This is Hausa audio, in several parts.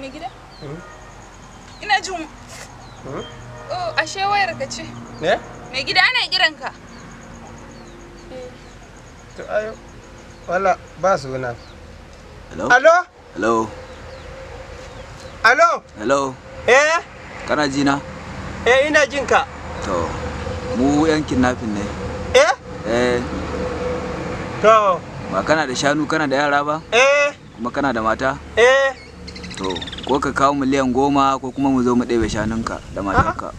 Mai gida? Ina jin. Oh, ashe wayar ka ce. Ne? Mai gida, ana kiran ka. To ayo. Wala ba suna. Hello? Alo? Hello? Alo? Hello? Eh? Kana ji na? Eh, ina jin ka. To, mu yan kidnapping ne. Eh? Eh, To, ba kana da shanu, kana da yara ba? Eh, Kuma kana da mata? Eh. To, ko ka kawo miliyan 10 ko kuma mu zo mu ɗebe shanunka da matarka.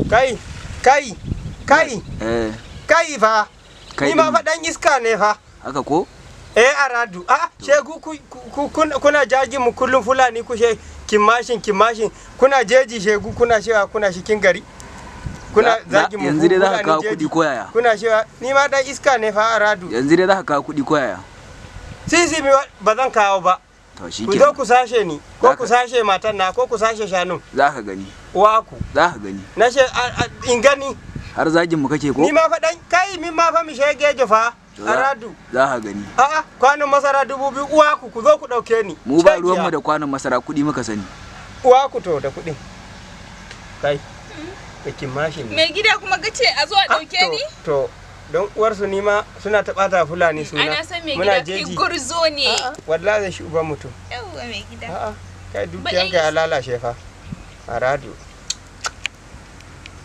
Kai, kai, kai, Eh, kai fa. Kai Ni ma ɗin. fa dan iska ne fa. Haka ko? Eh, aradu. Ah, shegu kuna jagi mu kullum Fulani ku she kimashin kimashin, kuna jeji shegu, kuna shewa kuna shikin gari. Kuna zagi mu Yanzu dai za ka Fulani kawo jeji. kuɗi ko yaya? Kuna shewa ni ma dan iska ne fa, aradu. Yanzu dai za ka kawo kuɗi ko yaya? Sisi mi ba zan kawo ba. To shi Ku zo ku sashe ni ko Zaka- ku sashe matan na ko ku sashe shanun. Za ka gani. Uwa ku. Za ka gani. Na she in gani. Har zagin mu kake ko? Ni ma fa dan kai, min ma fa mi shegejo fa. To Aradu. Za ka gani. A'a, kwanon masara 2000, uwa ku, ku zo ku dauke ni. Mu ba Shegiya. ruwanmu da kwanon masara, kuɗi muka sani. Uwa ku to da kuɗin. Kai. Da kimashin ne. Mai gida, kuma ka ce a zo a ɗauke Ah, ni? To, don uwarsu ni ma suna ta ɓata Fulani suna. Ana san mai Muna gida kai jeji. gurzo ne. A'a, wallahi zai shi uban mutum. Yawwa, mai gida. A'a, kai, dukiyanka ya lalace fa. Aradu.